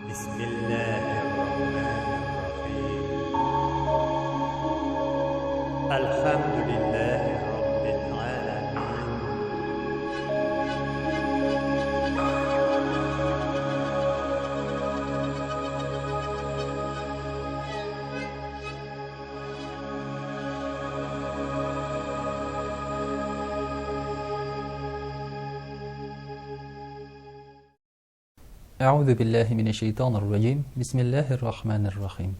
Бисмиллаһир-рахманир-рахим. Әлхәмдүлиллаһи раббил галәмин. Әгъузу биллаһи минәш-шәйтанир раҗим. Бисмиллаһир рахманир рахим.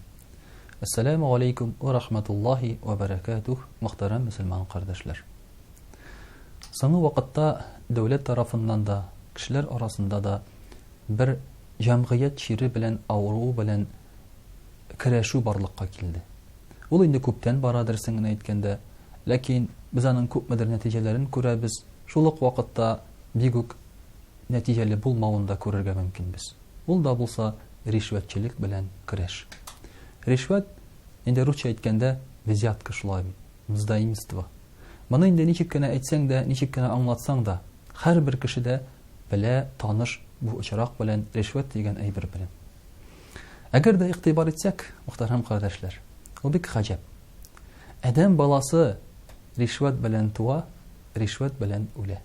Ассаламу алейкум ва рахматуллаһи ва баракатух, мөхтәрәм мөселман кардәшләр. Соңгы вакытта дәүләт тарафыннан да, кешеләр арасында да бер җәмгыять чире белән, авыруы белән көрәшү барлыкка килде. Ул инде күптән бара, дөресен генә әйткәндә, ләкин без аның күпмедер нәтиҗәләрен күрәбез, шул ук вакытта бик үк нәтиҗәле булмавын да күрергә мөмкинбез. Ул да булса ришвәтчелек белән көрәш. Ришвәт, инде русча әйткәндә, взятка шулай бит, мздоимство. Моны инде ничек кенә әйтсәң дә, ничек кенә аңлатсаң да, һәрбер кеше дә белә, таныш бу очрак белән, ришвәт дигән әйбер белән. Әгәр дә игътибар итсәк, мөхтәрәм кардәшләр, ул бик гаҗәп. Адәм баласы ришвәт белән туа, ришвәт белән үлә.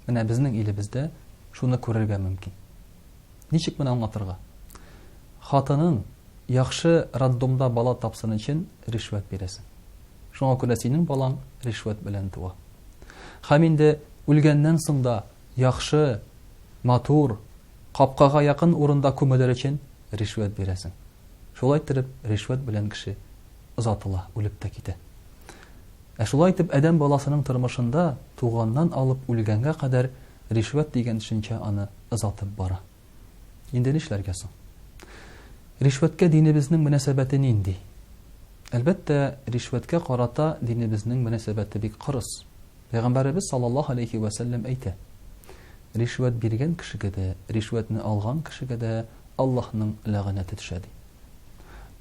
Менә безнең илебездә шуны күрергә мөмкин. Ничек моны аңлатырга? Хатының яхшы роддомда бала тапсын өчен ришвәт бирәсең. Шуңа күрә синең балаң ришвәт белән туа. Һәм инде үлгәннән соң да яхшы, матур, капкага якын урында күмелер өчен ришвәт бирәсең. Шулай иттереп, ришвәт белән кеше озатыла, үлеп тә китә. Ә шулай итеп, адәм баласының тормышында туганнан алып үлгәнгә кадәр ришвәт дигән төшенчә аны озатып бара. Инде нишләргә соң? Ришвәткә динебезнең мөнәсәбәте нинди? Әлбәттә, ришвәткә карата динебезнең мөнәсәбәте бик кырыс. Пәйгамбәребез саллаллаһу алейһи вә сәлләм әйтә, Ришвәт биргән кешегә дә, ришвәтне алган кешегә дә Аллаһның ләгънәте төшә, ди.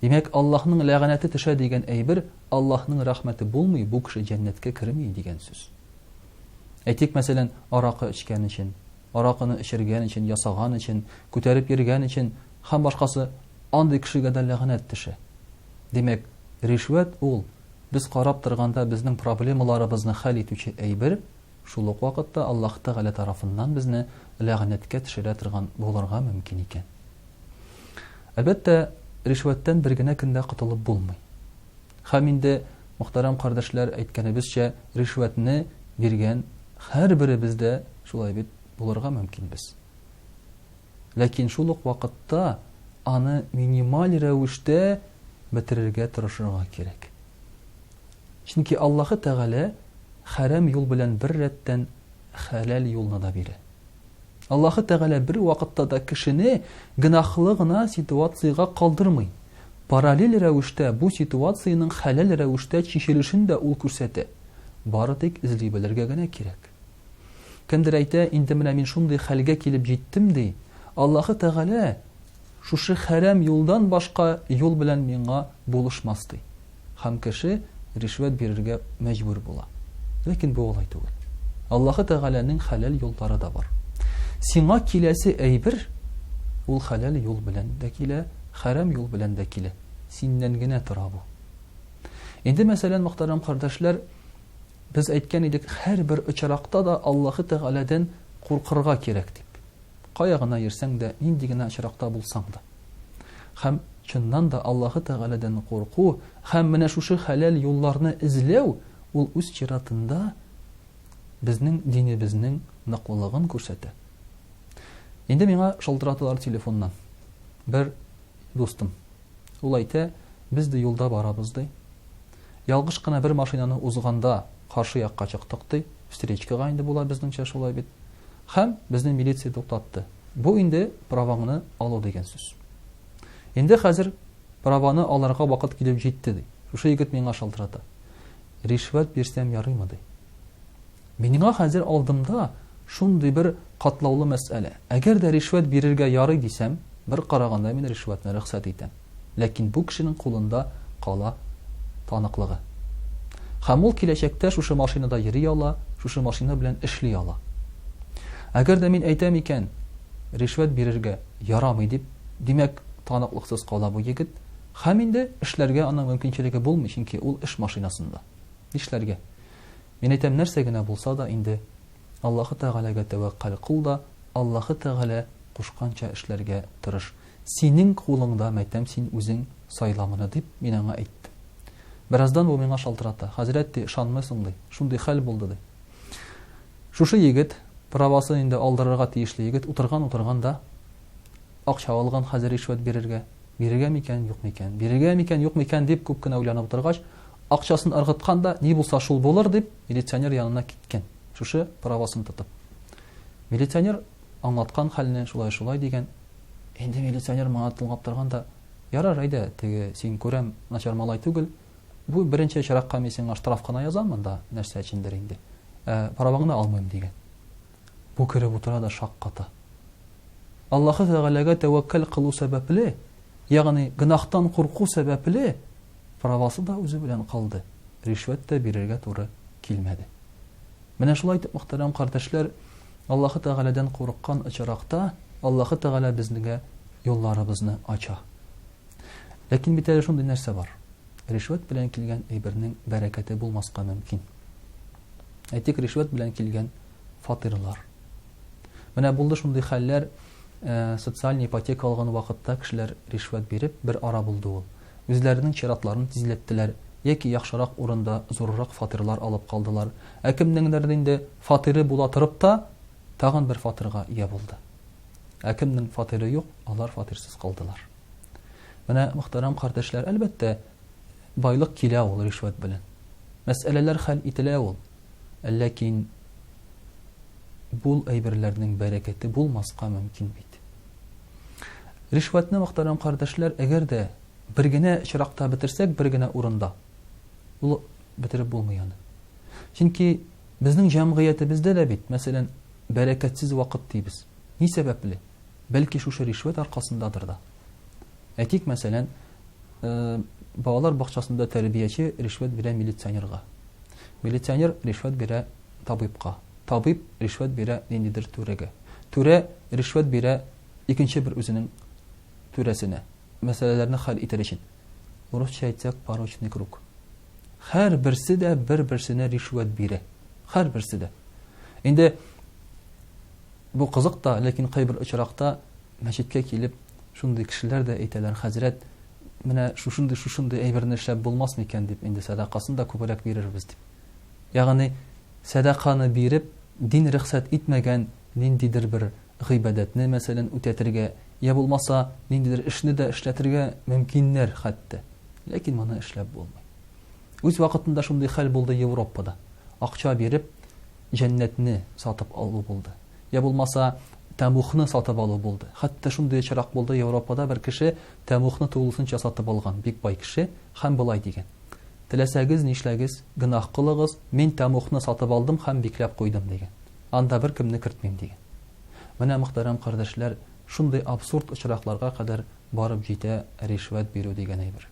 Димәк, Аллаһның ләгънәте төшә дигән әйбер Аллаһның рәхмәте булмый, бу кеше җәннәткә керми дигән сүз. Әйтик, мәсәлән, аракы эчкән өчен, аракыны эчергән өчен, ясаган өчен, күтәреп йөргән өчен һәм башкасы андый кешегә дә ләгънәт төшә. Димәк, ришвәт ул без карап торганда безнең проблемаларыбызны хәл итүче әйбер, шул ук вакытта Аллаһ Тәгалә тарафыннан безне ләгънәткә төшерә торган булырга мөмкин икән. Әлбәттә, ришвәттән бер генә көндә котылып булмый. Һәм инде, мөхтәрәм кардәшләр, әйткәнебезчә, ришвәтне биргән һәрберебез дә шулай бит булырга мөмкинбез. Ләкин шул ук вакытта аны минималь рәвештә бетерергә тырышырга кирәк. Чөнки Аллаһы Тәгалә хәрәм юл белән беррәттән хәләл юлны да бирә. Аллаһы Тәгалә бервакытта да кешене гөнаһлы гына ситуациягә калдырмый. Параллель рәвештә бу ситуациянең хәләл рәвештә чишелешен дә ул күрсәтә. Бары тик эзли белергә генә кирәк. Кемдер әйтә, инде менә мин шундый хәлгә килеп җиттем, ди, Аллаһы Тәгалә шушы хәрәм юлдан башка юл белән миңа булышмас, ди. Һәм кеше ришвәт бирергә мәҗбүр була. Ләкин бу алай түгел. Аллаһы Тәгаләнең хәләл юллары да бар. Сиңа киләсе әйбер, ул хәләл юл белән дә килә, хәрәм юл белән дә килә. Синнән генә тора бу. Инде, мәсәлән, мөхтәрәм кардәшләр, без әйткән идек, һәрбер очракта да Аллаһы Тәгаләдән куркырга кирәк дип. Кая гына йөрсәң дә, нинди генә очракта булсаң да. Һәм, чыннан да, Аллаһы Тәгаләдән курку һәм менә шушы хәләл юлларны эзләү, ул үз чиратында безнең динебезнең ныклылыгын күрсәтә. Инде миңа шалтыраталар телефоннан. Бер дустым. Ул әйтә, без ди юлда барабыз ди. Ялгыш кына бер машинаны узганда каршы якка чыктык ди, встречкага инде була безнеңчә шулай бит. Һәм безне милиция туктатты. Бу инде праваңны алу дигән сүз. Инде хәзер праваны алырга вакыт килеп җитте, ди. Шушы егет миңа шалтырата. Ришвәт бирсәм ярыймы, ди. Миңа хәзер алдымда шундый бер катлаулы мәсьәлә. Әгәр дә ришвәт бирергә ярый дисәм, бер караганда мин ришвәтне рөхсәт итәм. Ләкин бу кешенең кулында кала таныклыгы. Һәм ул киләчәктә шушы машинада йөри ала, шушы машина белән эшли ала. Әгәр дә мин әйтәм икән, Ришвәт бирергә ярамый дип, димәк, таныклыксыз кала бу егет. Һәм инде эшләргә аның мөмкинчелеге булмый, чөнки ул эш машинасында. Нишләргә? Мин әйтәм, нәрсә генә булса да инде, Аллаһы Тәгаләгә тәвәккәл кыл да, Аллаһы Тәгалә кушканча эшләргә тырыш. Синең кулыңда, мәйтәм, син үзең сайла моны, дип, мин аңа әйттем. Бераздан бу миңа шалтырата. Хәзрәт, ди, ышанмыйсың, ди, шундый хәл булды, ди. Шушы егет, правасын инде алдырырга тиешле егет, утырган-утырган да, акча алган хәзер ришвәт бирергә. Бирергә микән, юк микән? Бирергә микән, юк микән дип күп кенә уйланып утыргач, акчасын ыргыткан да, ни булса шул булыр дип, милиционер янына киткән. Шушы правасын тотып. Милиционер аңлаткан хәлне, шулай-шулай дигән. Инде милиционер моңа тыңлап торган да, ярар, әйдә, теге син күрәм, начар малай түгел. Бу беренче очракка мин сиңа штраф кына язам монда, нәрсә өчендер инде. Ә праваңны алмыйм дигән. Бу кереп утыра да шакката. Аллаһы Тәгаләгә тәвәккәл кылу сәбәпле, ягъни гөнаһтан курку сәбәпле, правасы да үзе белән калды, ришвәт тә бирергә туры килмәде. Менә шулай итеп, мөхтәрәм кардәшләр, Аллаһы Тәгаләдән курыккан очракта, Аллаһы Тәгалә безнегә юлларыбызны ача. Ләкин бит әле шундый нәрсә бар. Ришвәт белән килгән әйбернең бәрәкәте булмаска мөмкин. Әйтик, ришвәт белән килгән фатирлар. Менә булды шундый хәлләр, э, социаль ипотека алган вакытта кешеләр ришвәт биреп, бер ара булды ул. Үзләренең чиратларын тизләттеләр яки яхшырак урында зуррак фатирлар алып калдылар. Ә кемнеңдер инде фатиры була торып та, тагын бер фатирга ия булды. Ә кемнең фатиры юк, алар фатирсыз калдылар. Менә, мөхтәрәм кардәшләр, әлбәттә, байлык килә ул ришвәт белән. Мәсьәләләр хәл ителә ул. Ләкин бул әйберләрнең бәрәкәте булмаска мөмкин бит. Ришвәтне, мөхтәрәм кардәшләр, әгәр дә бер генә очракта бетерсәк, бер генә урында, ул бетереп булмый аны. Чөнки безнең җәмгыятебездә дә бит, мәсәлән, бәрәкәтсез вакыт дибез. Ни сәбәпле? Бәлки шушы ришвәт аркасындадыр да. Әйтик, мәсәлән, балалар бакчасында тәрбияче ришвәт бирә милиционерга. Милиционер ришвәт бирә табибка. Табиб ришвәт бирә ниндидер түрәгә. Түрә ришвәт бирә икенче бер үзенең түрәсенә. Мәсьәләләрне хәл итер өчен. Урысча әйтсәк, порочный круг. Һәр берсе дә бер-берсенә ришвәт бирә. Һәр берсе дә. Инде Бу кызык та, ләкин кайбер очракта мәчеткә килеп, шундый кешеләр дә әйтәләр, хәзрәт, менә шушындый-шушындый әйберне эшләп булмас микән дип, инде сәдакасын да күбрәк бирербез дип. Ягъни сәдаканы биреп, дин рөхсәт итмәгән ниндидер бер гыйбадәтне, мәсәлән, үтәтергә, я булмаса, ниндидер эшне дә эшләтергә мөмкиннәр хәтта. Ләкин моны эшләп булмый. Үз вакытында шундый хәл булды Европада. Акча биреп, җәннәтне сатып алу булды. Я булмаса, тәмухны сатып алу булды. Хәтта шундый очрак булды, Европада бер кеше тәмухны тулысынча сатып алган, бик бай кеше, һәм болай дигән, Теләсәгез нишләгез, гөнаһ кылыгыз, мин тәмухны сатып алдым һәм бикләп куйдым, дигән. Анда беркемне кертмим, дигән. Менә, мөхтәрәм кардәшләр, шундый абсурд очракларга кадәр барып җитә ришвәт бирү дигән әйбер.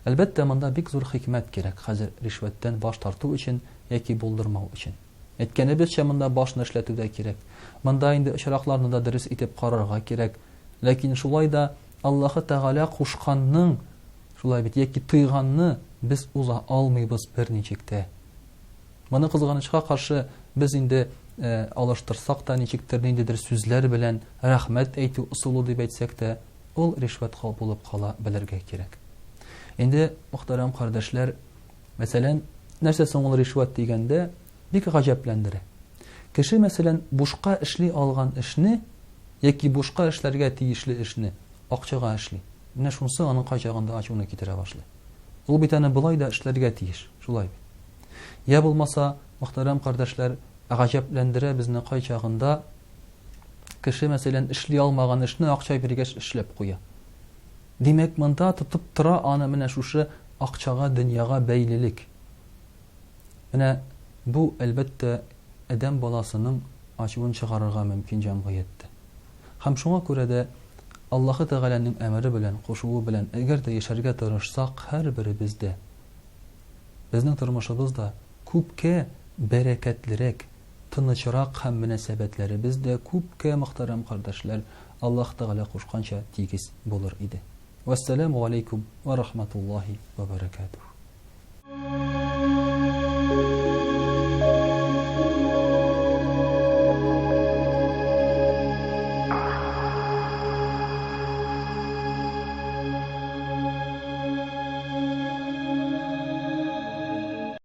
Әлбәттә, монда бик зур хикмәт кирәк хәзер ришвәттән баш тарту өчен яки булдырмау өчен. Әйткәнебезчә, монда башны эшләтү дә кирәк. Монда инде очракларны да дөрес итеп карарга кирәк. Ләкин шулай да Аллаһы Тәгалә кушканның, шулай бит, яки тыйганны без уза алмыйбыз берничек тә. Моны, кызганычка каршы, без инде алыштырсак та, ничектер, ниндидер сүзләр белән рәхмәт әйтү ысулы дип әйтсәк тә, Ул ришвәт булып кала белергә кирәк. Инде, мөхтәрәм кардәшләр, мәсәлән, нәрсә соң ул ришвәт дигәндә, бик гаҗәпләндерә. Кеше, мәсәлән, бушка эшли алган эшне яки бушка эшләргә тиешле эшне акчага эшли. Менә шунысы аның кайчагында ачуны китерә башлый. Ул бит аны болай да эшләргә тиеш, шулай бит. Я булмаса, мөхтәрәм кардәшләр, гаҗәпләндерә безне кайчагында Кеше, мәсәлән, эшли алмаган эшне акча биргәч эшләп куя. Димәк, монда тотып тора аны менә шушы акчага, дөньяга бәйлелек. Менә бу, әлбәттә, адәм баласының ачуын чыгарырга мөмкин җәмгыятьтә. Һәм шуңа күрә дә Аллаһы Тәгаләнең әмере белән, кушуы белән әгәр дә яшәргә тырышсак һәрберебез дә, безнең тормышыбыз да күпкә бәрәкәтлерәк, тынычрак һәм мөнәсәбәтләребез дә күпкә, мөхтәрәм кардәшләр, Аллаһ Тәгалә кушканча тигез булыр иде. Вәссәламү галәйкүм вә рахматуллаһи вә бәрәкәтүһ.